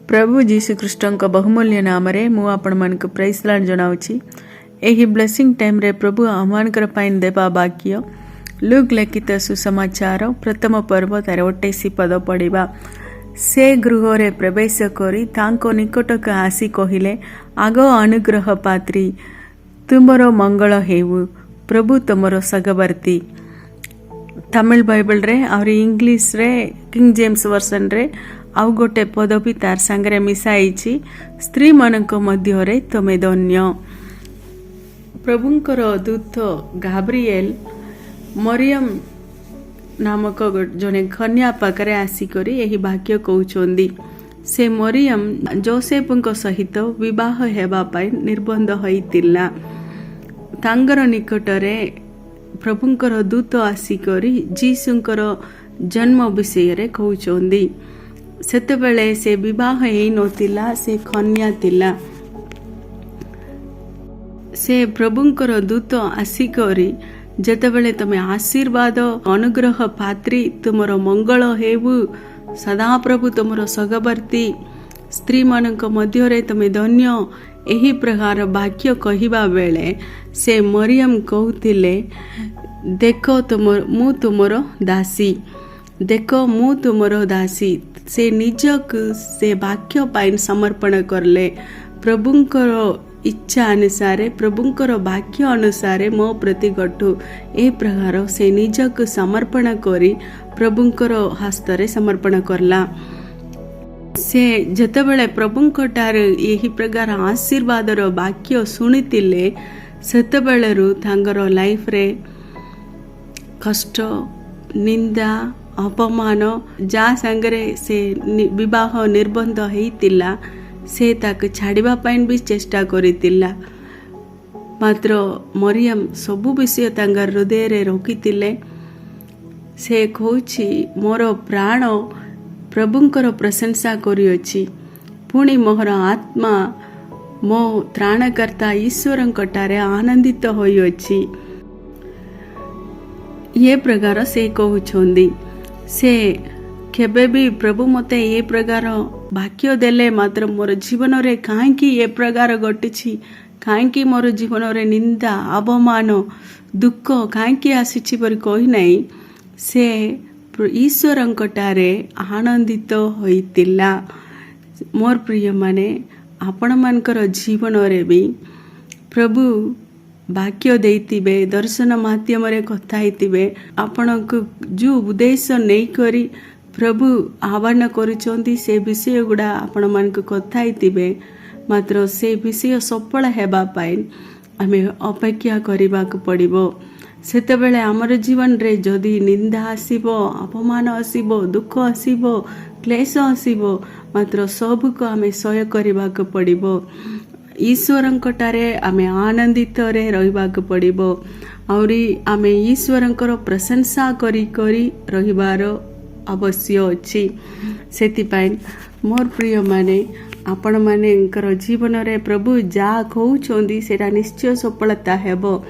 ପ୍ରଭୁ ଯୀଶୁ ଖ୍ରୀଷ୍ଟଙ୍କ ବହୁମୂଲ୍ୟ ନାମରେ ମୁଁ ଆପଣମାନଙ୍କୁ ପ୍ରେଜଲାଣ୍ଡ ଜଣାଉଛି। ଏହି ବ୍ଲେସିଂ ଟାଇମ୍ରେ ପ୍ରଭୁ ଆମମାନଙ୍କର ପାଇଁ ଦେବା ବାକ୍ୟ ଲୁକ୍ ଲିଖିତ ସୁସମାଚାର ପ୍ରଥମ ପର୍ବ, ତାର 28 ପଦ ପଢ଼ିବା। ସେ ଗୃହରେ ପ୍ରବେଶ କରି ତାଙ୍କ ନିକଟକୁ ଆସି କହିଲେ, "ଆଗୋ ଅନୁଗ୍ରହ ପାତ୍ରୀ, ତୁମର ମଙ୍ଗଳ ହେଉ, ପ୍ରଭୁ ତୁମର ସହବର୍ତ୍ତୀ।" ତାମିଲ ବାଇବଲରେ ଆହୁରି ଇଂଲିଶରେ କିଙ୍ଗ ଜେମ୍ସ ଭର୍ସନରେ ଆଉ ଗୋଟେ ପଦ ବି ତାର ସାଙ୍ଗରେ ମିଶା ହେଇଛି, "ସ୍ତ୍ରୀମାନଙ୍କ ମଧ୍ୟରେ ତୁମେ ଧନ୍ୟ।" ପ୍ରଭୁଙ୍କର ଦୂତ ଗାବ୍ରିଏଲ ମରିୟମ ନାମକ ଜଣେ କନ୍ୟା ପାଖରେ ଆସିକରି ଏହି ବାକ୍ୟ କହୁଛନ୍ତି। ସେ ମରିୟମ ଜୋସେଫଙ୍କ ସହିତ ବିବାହ ହେବା ପାଇଁ ନିର୍ବନ୍ଧ ହୋଇଥିଲା। ତାଙ୍କର ନିକଟରେ ପ୍ରଭୁଙ୍କର ଦୂତ ଆସିକରି ଯୀଶୁଙ୍କର ଜନ୍ମ ବିଷୟରେ କହୁଛନ୍ତି। ସେତେବେଳେ ସେ ବିବାହ ହେଇନଥିଲା, ସେ କନ୍ୟା ଥିଲା। ସେ ପ୍ରଭୁଙ୍କର ଦୂତ ଆସିକରି ଯେତେବେଳେ ତମେ ଆଶୀର୍ବାଦ, ଅନୁଗ୍ରହ ପାତ୍ରୀ, ତୁମର ମଙ୍ଗଳ ହେଉ, ସଦାପ୍ରଭୁ ତୁମର ସହବର୍ତ୍ତୀ, ସ୍ତ୍ରୀମାନଙ୍କ ମଧ୍ୟରେ ତୁମେ ଧନ୍ୟ, ଏହି ପ୍ରକାର ବାକ୍ୟ କହିବା ବେଳେ ସେ ମରିୟମ କହୁଥିଲେ, "ଦେଖ ତୁମ ମୁଁ ତୁମର ଦାସୀ, ଦେଖ ମୁଁ ତୁମର ଦାସୀ।" ସେ ନିଜକୁ ସେ ବାକ୍ୟ ପାଇଁ ସମର୍ପଣ କଲେ। ପ୍ରଭୁଙ୍କର ଇଚ୍ଛା ଅନୁସାରେ, ପ୍ରଭୁଙ୍କର ବାକ୍ୟ ଅନୁସାରେ ମୋ ପ୍ରତି ଘଟୁ, ଏ ପ୍ରକାର ସେ ନିଜକୁ ସମର୍ପଣ କରି ପ୍ରଭୁଙ୍କର ହସ୍ତରେ ସମର୍ପଣ କଲା। ସେ ଯେତେବେଳେ ପ୍ରଭୁଙ୍କ ଠାରୁ ଏହି ପ୍ରକାର ଆଶୀର୍ବାଦର ବାକ୍ୟ ଶୁଣିଥିଲେ, ସେତେବେଳରୁ ତାଙ୍କର ଲାଇଫରେ କଷ୍ଟ, ନିନ୍ଦା, ଅପମାନ, ଯାହା ସାଙ୍ଗରେ ସେ ବିବାହ ନିର୍ବନ୍ଧ ହେଇଥିଲା, ସେ ତାକୁ ଛାଡ଼ିବା ପାଇଁ ବି ଚେଷ୍ଟା କରିଥିଲା। ମାତ୍ର ମରିୟମ ସବୁ ବିଷୟ ତାଙ୍କ ହୃଦୟରେ ରଖିଥିଲେ। ସେ କହୁଛି, "ମୋର ପ୍ରାଣ ପ୍ରଭୁଙ୍କର ପ୍ରଶଂସା କରିଅଛି, ପୁଣି ମୋହର ଆତ୍ମା ମୋ ତ୍ରାଣକର୍ତ୍ତା ଈଶ୍ୱରଙ୍କ ଠାରେ ଆନନ୍ଦିତ ହୋଇଅଛି।" ଏ ପ୍ରକାର ସେ କହୁଛନ୍ତି। ସେ କେବେ ବି ପ୍ରଭୁ ମୋତେ ଏ ପ୍ରକାର ବାକ୍ୟ ଦେଲେ, ମାତ୍ର ମୋର ଜୀବନରେ କାହିଁକି ଏ ପ୍ରକାର ଘଟିଛି, କାହିଁକି ମୋର ଜୀବନରେ ନିନ୍ଦା, ଅପମାନ, ଦୁଃଖ କାହିଁକି ଆସିଛି ପରି କହିନାହିଁ। ସେ ଈଶ୍ୱରଙ୍କ ଠାରେ ଆନନ୍ଦିତ ହୋଇଥିଲା। ମୋର ପ୍ରିୟମାନେ, ଆପଣମାନଙ୍କର ଜୀବନରେ ବି ପ୍ରଭୁ ବାକ୍ୟ ଦେଇଥିବେ, ଦର୍ଶନ ମାଧ୍ୟମରେ କଥା ହେଇଥିବେ। ଆପଣଙ୍କୁ ଯେଉଁ ଉଦ୍ଦେଶ୍ୟ ନେଇକରି ପ୍ରଭୁ ଆହ୍ୱାନ କରୁଛନ୍ତି, ସେ ବିଷୟ ଗୁଡ଼ା ଆପଣମାନଙ୍କୁ କଥା ହେଇଥିବେ। ମାତ୍ର ସେ ବିଷୟ ସଫଳ ହେବା ପାଇଁ ଆମେ ଅପେକ୍ଷା କରିବାକୁ ପଡ଼ିବ। ସେତେବେଳେ ଆମର ଜୀବନରେ ଯଦି ନିନ୍ଦା ଆସିବ, ଅପମାନ ଆସିବ, ଦୁଃଖ ଆସିବ, କ୍ଲେଶ ଆସିବ, ମାତ୍ର ସବୁକୁ ଆମେ ସହ୍ୟ କରିବାକୁ ପଡ଼ିବ। ଈଶ୍ୱରଙ୍କ ଠାରେ ଆମେ ଆନନ୍ଦିତରେ ରହିବାକୁ ପଡ଼ିବ। ଆହୁରି ଆମେ ଈଶ୍ୱରଙ୍କର ପ୍ରଶଂସା କରି କରି ରହିବାର ଆବଶ୍ୟ ଅଛି। ସେଥିପାଇଁ ମୋର ପ୍ରିୟମାନେ, ଆପଣମାନଙ୍କର ଜୀବନରେ ପ୍ରଭୁ ଯାହା କହୁଛନ୍ତି, ସେଇଟା ନିଶ୍ଚୟ ସଫଳତା ହେବ।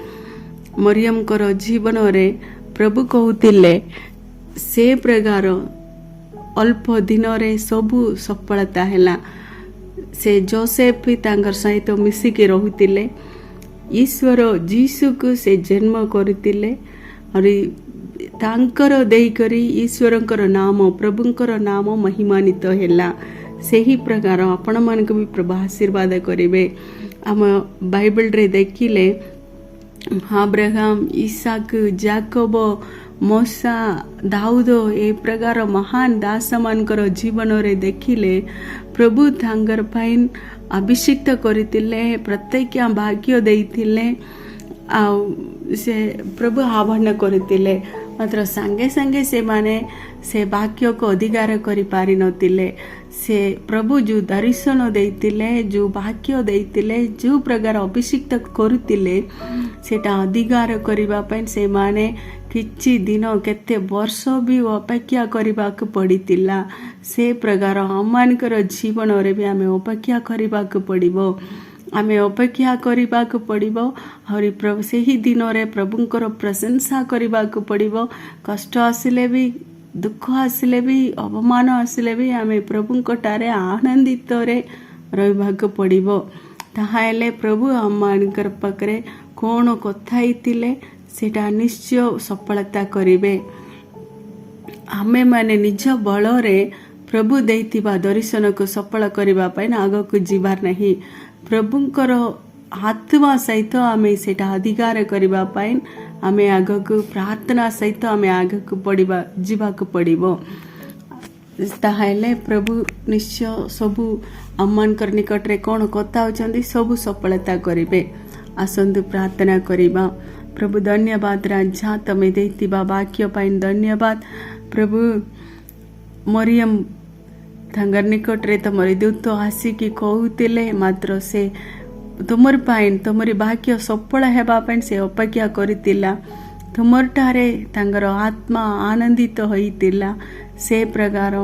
ମରିୟମଙ୍କର ଜୀବନରେ ପ୍ରଭୁ କହୁଥିଲେ, ସେ ପ୍ରକାର ଅଳ୍ପ ଦିନରେ ସବୁ ସଫଳତା ହେଲା। ସେ ଜୋସେଫ ବି ତାଙ୍କର ସହିତ ମିଶିକି ରହୁଥିଲେ। ଈଶ୍ୱର ଯୀଶୁକୁ ସେ ଜନ୍ମ କରିଥିଲେ। ଆହୁରି ତାଙ୍କର ଦେଇକରି ଈଶ୍ୱରଙ୍କର ନାମ, ପ୍ରଭୁଙ୍କର ନାମ ମହିମାନିତ ହେଲା। ସେହି ପ୍ରକାର ଆପଣମାନଙ୍କୁ ବି ପ୍ରଭୁ ଆଶୀର୍ବାଦ କରିବେ। ଆମ ବାଇବଲରେ ଦେଖିଲେ ଆବ୍ରାହାମ, ଇସାକ, ଜାକବ, ମୋଶା, ଦାଉଦ, ଏ ପ୍ରକାର ମହାନ ଦାସମାନଙ୍କର ଜୀବନରେ ଦେଖିଲେ ପ୍ରଭୁ ତାଙ୍କର ପାଇଁ ଅଭିଷିକ୍ତ କରିଥିଲେ, ପ୍ରତ୍ୟେକ ଭାଗ୍ୟ ଦେଇଥିଲେ ଆଉ ସେ ପ୍ରଭୁ ଆହ୍ୱାନ କରିଥିଲେ। ମାତ୍ର ସାଙ୍ଗେ ସାଙ୍ଗେ ସେମାନେ ସେ ବାକ୍ୟକୁ ଅଧିକାର କରିପାରିନଥିଲେ। ସେ ପ୍ରଭୁ ଯେଉଁ ଦର୍ଶନ ଦେଇଥିଲେ, ଯେଉଁ ବାକ୍ୟ ଦେଇଥିଲେ, ଯେଉଁ ପ୍ରକାର ଅଭିଷିକ୍ତ କରୁଥିଲେ, ସେଇଟା ଅଧିକାର କରିବା ପାଇଁ ସେମାନେ କିଛି ଦିନ, କେତେ ବର୍ଷ ବି ଅପେକ୍ଷା କରିବାକୁ ପଡ଼ିଥିଲା। ସେ ପ୍ରକାର ଆମମାନଙ୍କର ଜୀବନରେ ବି ଆମେ ଅପେକ୍ଷା କରିବାକୁ ପଡ଼ିବ। ଆମେ ଅପେକ୍ଷା କରିବାକୁ ପଡ଼ିବ। ଆହୁରି ସେହି ଦିନରେ ପ୍ରଭୁଙ୍କର ପ୍ରଶଂସା କରିବାକୁ ପଡ଼ିବ। କଷ୍ଟ ଆସିଲେ ବି ଦୁଃଖ ଆସିଲେ ବି, ଅପମାନ ଆସିଲେ ବି ଆମେ ପ୍ରଭୁଙ୍କ ଠାରେ ଆନନ୍ଦିତରେ ରହିବାକୁ ପଡ଼ିବ। ତାହାହେଲେ ପ୍ରଭୁ ଆମମାନଙ୍କର ପାଖରେ କ'ଣ କଥା ହେଇଥିଲେ, ସେଇଟା ନିଶ୍ଚୟ ସଫଳତା କରିବେ। ଆମେମାନେ ନିଜ ବଳରେ ପ୍ରଭୁ ଦେଇଥିବା ଦର୍ଶନକୁ ସଫଳ କରିବା ପାଇଁ ଆଗକୁ ଯିବାର ନାହିଁ। ପ୍ରଭୁଙ୍କର ଆତ୍ମା ସହିତ ଆମେ ସେଇଟା ଅଧିକାର କରିବା ପାଇଁ ଆମେ ଆଗକୁ ପ୍ରାର୍ଥନା ସହିତ ଆମେ ଆଗକୁ ପଡ଼ିବା ଯିବାକୁ ପଡ଼ିବ। ତାହେଲେ ପ୍ରଭୁ ନିଶ୍ଚୟ ସବୁ ଆମମାନଙ୍କର ନିକଟରେ କ'ଣ କଥା ହେଉଛନ୍ତି, ସବୁ ସଫଳତା କରିବେ। ଆସନ୍ତୁ ପ୍ରାର୍ଥନା କରିବା। ପ୍ରଭୁ, ଧନ୍ୟବାଦ ରାଜା, ତମେ ଦେଇଥିବା ବାକ୍ୟ ପାଇଁ ଧନ୍ୟବାଦ। ପ୍ରଭୁ, ମରିୟମ ତାଙ୍କର ନିକଟରେ ତମର ଦୂତ ଆସିକି କହୁଥିଲେ, ମାତ୍ର ସେ ତୁମର ପାଇଁ, ତୁମରି ବାକ୍ୟ ସଫଳ ହେବା ପାଇଁ ସେ ଅପେକ୍ଷା କରିଥିଲା। ତୁମରଠାରେ ତାଙ୍କର ଆତ୍ମା ଆନନ୍ଦିତ ହୋଇଥିଲା। ସେ ପ୍ରକାର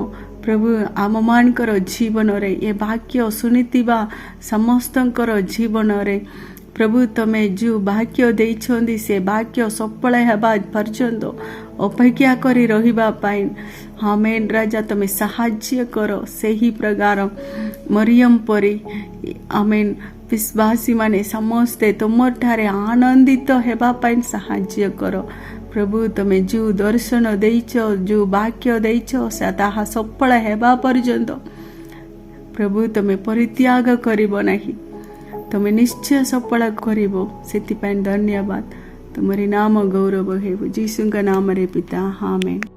ପ୍ରଭୁ, ଆମମାନଙ୍କର ଜୀବନରେ, ଏ ବାକ୍ୟ ଶୁଣିଥିବା ସମସ୍ତଙ୍କର ଜୀବନରେ ପ୍ରଭୁ, ତମେ ଯେଉଁ ବାକ୍ୟ ଦେଇଛନ୍ତି, ସେ ବାକ୍ୟ ସଫଳ ହେବା ପର୍ଯ୍ୟନ୍ତ ଅପେକ୍ଷା କରି ରହିବା ପାଇଁ, ଆମେନ୍ ରାଜା, ତମେ ସାହାଯ୍ୟ କର। ସେହି ପ୍ରକାର ମରିୟମ ପରି, ଆମେନ୍, ବିଶ୍ୱାସୀମାନେ ସମସ୍ତେ ତୁମଠାରେ ଆନନ୍ଦିତ ହେବା ପାଇଁ ସାହାଯ୍ୟ କର। ପ୍ରଭୁ, ତମେ ଯେଉଁ ଦର୍ଶନ ଦେଇଛ, ଯେଉଁ ବାକ୍ୟ ଦେଇଛ, ସେ ତାହା ସଫଳ ହେବା ପର୍ଯ୍ୟନ୍ତ ପ୍ରଭୁ ତମେ ପରିତ୍ୟାଗ କରିବ ନାହିଁ। ତମେ ନିଶ୍ଚୟ ସଫଳ କରିବ। ସେଥିପାଇଁ ଧନ୍ୟବାଦ। ତୁମରି ନାମ ଗୌରବ ହେଉ। ଯୀଶୁଙ୍କ ନାମରେ ପିତା, ଆମେନ୍।